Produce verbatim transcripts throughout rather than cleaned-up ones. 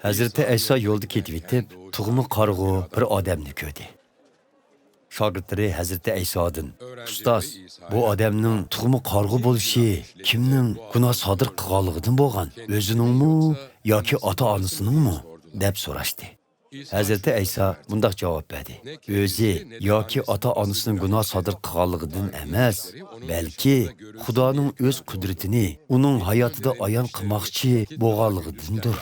ھەزرىتى ئەيسا يولدا كېتىۋېتىپ، تۇغما قارىغۇ بىر ئادەمنى كۆردى. شاگىرتلىرى ھەزرىتى ئەيسادىن، «ئۇستاز، بۇ ئادەمنىڭ تۇغما قارىغۇ بولۇشى كىمنىڭ گۇناھ سادىر قىلغانلىقىدىن بولغان؟ ئۆزىنىڭمۇ ياكى ئاتا-ئانىسىنىڭمۇ؟» دەپ سوراشتى. ھەزرىتى ئەيسا مۇنداق جاۋاب بەردى، «ئۆزى ياكى ئاتا-ئانىسىنىڭ گۇناھ سادىر قىلغانلىقىدىن ئەمەس، بەلكى خۇدانىڭ ئۆز قۇدرىتىنى ئۇنىڭ ھاياتىدا ئايان قىلماقچى بولغانلىقىدىندۇر.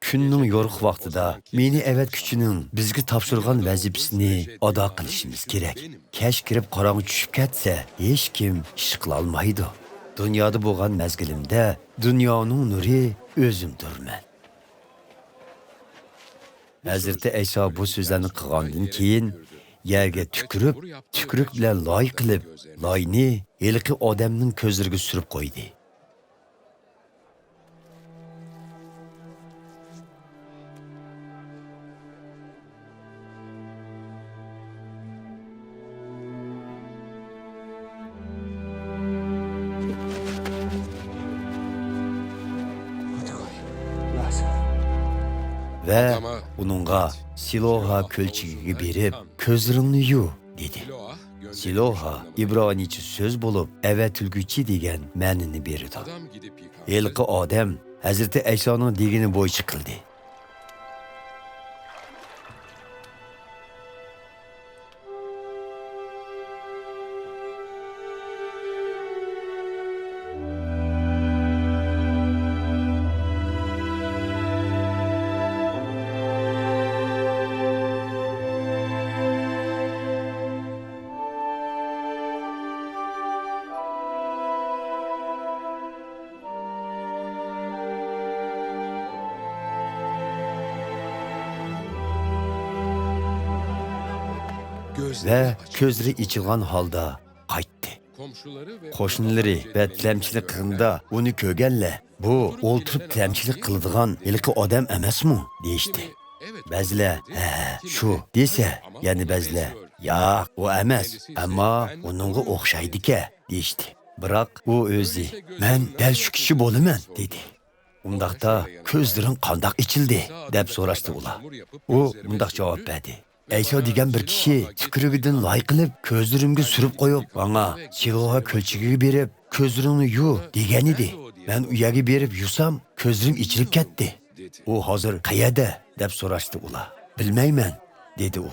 كۈننىڭ يورۇق ۋاقتىدا مېنى ئەۋەتكۈچىنىڭ بىزگە تاپشۇرغان ۋەزىپىسىنى ئادا قىلىشىمىز كېرەك. كەچ كىرىپ قاراڭغۇ چۈشۈپ كەتسە، ھېچكىم ئىش قىلالمايدۇ. دۇنيادا بولغان مەزگىلىمدە دۇنيانىڭ نۇرى ئۆزۈمدۇرمەن.» ھەزرىتى ئەيسا بۇ سۆزلەرنى قىلغاندىن كېيىن، يەرگە تۈكۈرۈپ، تۈكۈرۈك بىلەن لاي قىلىپ، لاينى ھېلىقى ئادەمنىڭ كۆزلىرىگە سۈرۈپ قويدى. ۋە ئۇنىڭغا، «سىلوھا كۆلچىكىگە بېرىپ، كۆزلىرىڭنى يۇ» دېدى. سىلوھا ئىبرانىيچە سۆز بولۇپ، ئەۋەتىلگۈچى دېگەن مەنىنى بېرىدۇ. ھېلىقى ئادەم ھەزرىتى ئەيسانىڭ دېگىنى بويىچە قىلدى. ۋە كۆزلىرى ئېچىلغان ھالدا قايتتى. قوشنىلىرى ۋە تىلەمچىلىك قىلغىنىدا ئۇنى كۆرگەنلەر، «بۇ ئولتۇرۇپ تىلەمچىلىك قىلىدىغان ھېلىقى ئادەم ئەمەسمۇ؟» دېيىشتى. بەزىلەر، «ھە، شۇ» دېسە، يەنە بەزىلەر، «ياق، ئۇ ئەمەس، ئەمما ئۇنىڭغا ئوخشايدىكەن» دېيىشتى. بىراق ئۇ ئۆزى، «مەن دەل شۇ كىشى بولىمەن» دېدى. «ئۇنداقتا كۆزلىرىڭ قانداق ئېچىلدى؟» دەپ سوراشتى ئۇلار. ئۇ مۇنداق جاۋاب بەردى، «ئەيسا دېگەن بىر كىشى تۈكرۈگىدىن لاي قىلىپ، كۆزلىرىمگە سۈرۈپ قويۇپ، ماڭا، 'سىلوھا كۆلچىكىگە بېرىپ، كۆزلىرىڭنى يۇ' دېگەنىدى. مەن ئۇ يەرگە بېرىپ يۇسام، كۆزلىرىم ئېچىلىپ كەتتى. ئۇ ھازىر قەيەردە؟» دەپ سوراشتى ئۇلار. «بىلمەيمەن» دېدى ئۇ.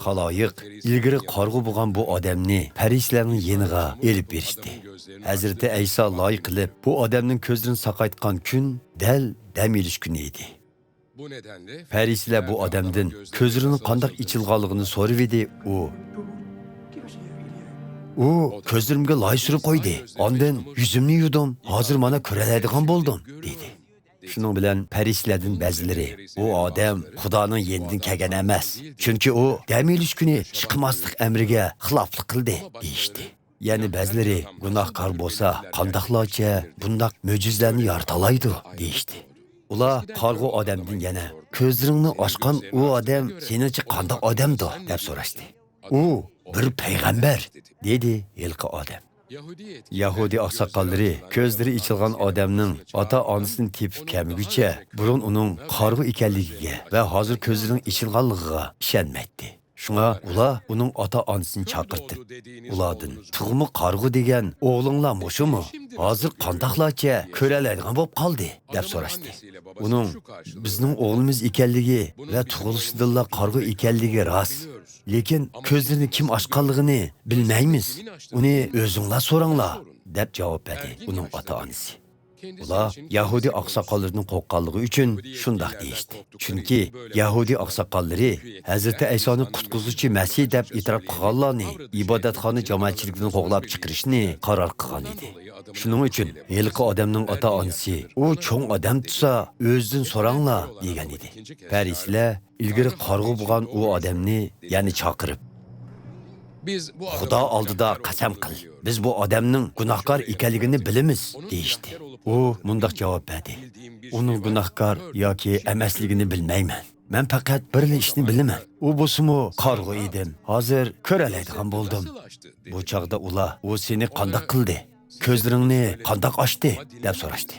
خالايىق ئىلگىرى قارىغۇ بولغان بۇ ئادەمنى پەرىسىيلەرنىڭ يېنىغا ئېلىپ بېرىشتى. ھەزرىتى ئەيسا لاي قىلىپ، بۇ ئادەمنىڭ كۆزلىرىنى ساقايتقان كۈن دەل دەم ئېلىش كۈنى ئىدى. پەرىسىيلەر بۇ ئادەمدىن كۆزلىرىنىڭ قانداق ئېچىلغانلىقىنى سورىۋىدى. ئۇ، «ئۇ كۆزلىرىمگە لاي سۈرۈپ قويدى. ئاندىن يۈزۈمنى يۇدۇم. ھازىر مانا كۆرەلەيدىغان بولدۇم» دېدى. شۇنىڭ بىلەن پەرىسىيلەردىن بەزىلىرى، «ئۇ ئادەم خۇدانىڭ يېنىدىن كەلگەن ئەمەس، چۈنكى ئۇ دەم ئېلىش كۈنى چىقماسلىق ئەمرىگە خىلاپلىق قىلدى» دېيىشتى. يەنە بەزىلىرى، «گۇناھكار بولسا، قانداقلارچە بۇنداق مۆجىزىلەرنى يارىتالايدۇ؟» دېيىشتى. ئۇلار قارىغۇ ئادەمدىن يەنە، «كۆزلىرىڭنى ئاچقان ئۇ ئادەم سېنىڭچە قانداق ئادەمدۇ؟» دەپ سوراشتى. «ئۇ بىر پەيغەمبەر» دېدى ھېلىقى ئادەم. يەھۇدىي ئاقساقاللىرى كۆزلىرى ئېچىلغان ئادەمنىڭ ئاتا-ئانىسىنى تېپىپ كەلمىگۈچە بۇرۇن ئۇنىڭ قارىغۇ ئىكەنلىكىگە ۋە ھازىر كۆزلىرىنىڭ ئېچىلغانلىقىغا ئىشەنمەيتتى. شۇڭا ئۇلار ئۇنىڭ ئاتا-ئانىسىنى چاقىرتىپ، ئۇلاردىن، «تۇغما قارىغۇ دېگەن ئوغلۇڭلار مۇشۇمۇ؟ ھازىر قانداقلارچە كۆرەلەيدىغان بولۇپ قالدى؟» دەپ سوراشتى. ئۇنىڭ، «بىزنىڭ ئوغلىمىز ئىكەنلىكى ۋە تۇغۇلۇشىدىنلا قارىغۇ ئىكەنلىكى راست. لېكىن كۆزلىرىنى كىم ئاچقانلىقىنى بىلمەيمىز. ئۇنى ئۆزۈڭلار سوراڭلار» دەپ جاۋاب بەردى ئۇنىڭ ئاتا-ئانىسى. ئۇلار يەھۇدىي ئاقساقاللىرىدىن قورققانلىقى ئۈچۈن شۇنداق دېيىشتى. چۈنكى يەھۇدىي ئاقساقاللىرى ھەزرىتى ئەيسانى قۇتقۇزغۇچى مەسىھ دەپ ئېتىراپ قىلغانلارنى ئىبادەتخانا جامائەتچىلىكىدىن قوغلاپ چىقىرىشنى قارار قىلغان ئىدى. شۇنىڭ ئۈچۈن ھېلىقى ئادەمنىڭ ئاتا-ئانىسى، «ئۇ چوڭ ئادەم تۇرسا، ئۆزىدىن سوراڭلار» دېگەن ئىدى. پەرىسىيلەر ئىلگىرى قارىغۇ بولغان ئۇ ئادەمنى يەنە چاقىرىپ، «خۇدا ئالدىدا قەسەم قىل، بىز بۇ ئادەمنىڭ گۇناھكار ئىكەنلىكىنى بىلىمىز» دېيىشتى. ئۇ مۇنداق جاۋاب بەردى، «ئۇنىڭ گۇناھكار ياكى ئەمەسلىكىنى بىلمەيمەن. مەن پەقەت بىرلا ئىشنى بىلىمەن. ئۇ بولسىمۇ قارىغۇ ئىدىم، ھازىر كۆرەلەيدىغان بولدۇم.» بۇ چاغدا ئۇلار، «ئۇ سېنى قانداق قىلدى؟» كۆزلىرىڭنى قانداق ئاچتى؟» دەپ سوراشتى.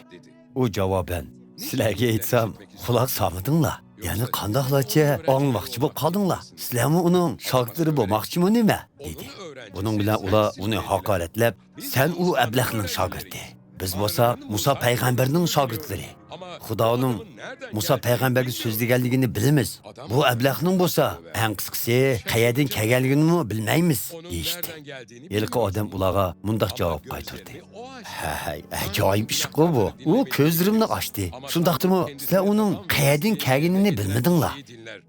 ئۇ جاۋابەن: «سىلەرگە ئېيتسام، قۇلاق سالمىدىڭلار. يەنە قانداقلارچە ئاڭلىماقچى بولۇپ قالدىڭلار؟ سىلەرمۇ ئۇنىڭ شاگىرتلىرى بولماقچىمۇ نېمە؟» دېدى. بۇنىڭ بىلەن ئۇلار ئۇنى ھاقارەتلەپ: «سەن ئۇ ئەبلەخنىڭ شاگىرتى. بىز بولسا مۇسا پەيغەمبەرنىڭ شاگىرتلىرى. خۇدانىڭ مۇسا پەيغەمبەرگە سۆزلىگەنلىكىنى بىلىمىز. بۇ ئەبلەخنىڭ بولسا، ئەڭ قىسقىسى، قەيەردىن كەلگەنلىكىنىمۇ بىلمەيمىز» دېيىشتى. ھېلىقى ئادەم ئۇلارغا مۇنداق جاۋاب قايتۇردى: «ھەي، ئاجايىپ ئىشقۇ بۇ. ئۇ كۆزلىرىمنى ئاچتى. شۇنداقتىمۇ سىلەر ئۇنىڭ قەيەردىن كەلگىنىنى بىلمىدىڭلار.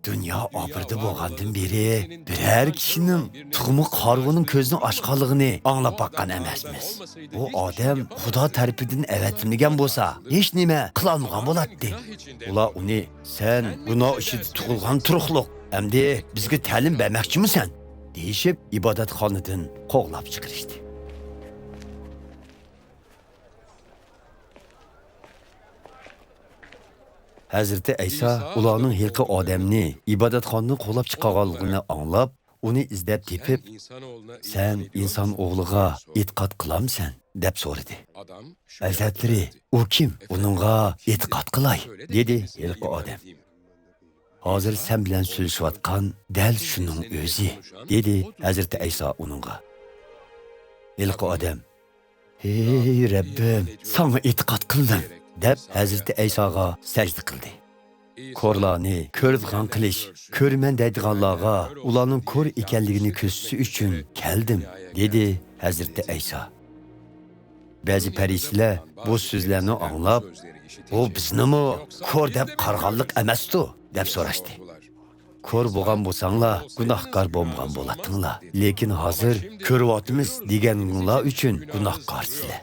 دۇنيا ئابىرىدە بولغاندىن بېرى بىرەر كىشىنىڭ تۇغما قارىغۇنىڭ كۆزىنى ئاچقانلىقىنى ئاڭلاپ باققان ئەمەسمىز. بۇ ئادەم خۇدا تەرىپىدىن ئەۋەتىلمىگەن بولسا، ھېچ نېمە قىلالمىغان بولاتتى. ئۇلار ئۇنى، سەن گۇناھ ئىچىدە تۇغۇلغان تۇرۇقلۇق، ئەمدى بىزگە تەلىم بەرمەكچىمۇسەن؟» دېيىشىپ، ئىبادەتخانىدىن قوغلاپ چىقىرىشتى. ھەزرىتى ئەيسا ئۇلارنىڭ ھېلىقى ئادەمنى ئىبادەتخانىدىن قوغلاپ چىقارغانلىقىنى ئاڭلاپ، ئۇنى ئىزدەپ تېپىپ، سەن ئىنسان ئوغلىغا ئېتىقاد قىلامسەن؟ دەپ سورىدى. ھەزرەتلىرى، ئۇ كىم؟ ئۇنىڭغا ئېتىقاد قىلاي، دېدى ھېلىقى ئادەم. ھازىر سەن بىلەن سۆزلىشىۋاتقان دەل شۇنىڭ ئۆزى، دېدى ھەزرىتى ئەيسا ئۇنىڭغا. ھېلىقى ئادەم، ھەي رەببىم، ساڭا ئېتىقاد قىلدىم، دەپ ھەزرىتى ئەيساغا سەجدە قىلدى. كورلارنى كۆرىدىغان قىلىش، كۆرىمەن دەيدىغانلارغا ئۇلارنىڭ كور ئىكەنلىكىنى كۆرسىتىش ئۈچۈن كەلدىم، دېدى ھەزرىتى ئەيسا. بەزى پەرىسىيلەر بۇ سۆزلەرنى ئاڭلاپ، بۇ بىزنىمۇ كور دەپ قارىغانلىق ئەمەستۇ؟ دەپ سوراشتى. كور بولغان بولساڭلار، گۇناھكار بولمىغان بولاتتىڭلار. لېكىن ھازىر كۆرۈۋاتىمىز دېگەنلىكىڭلار ئۈچۈن گۇناھكارسىلەر.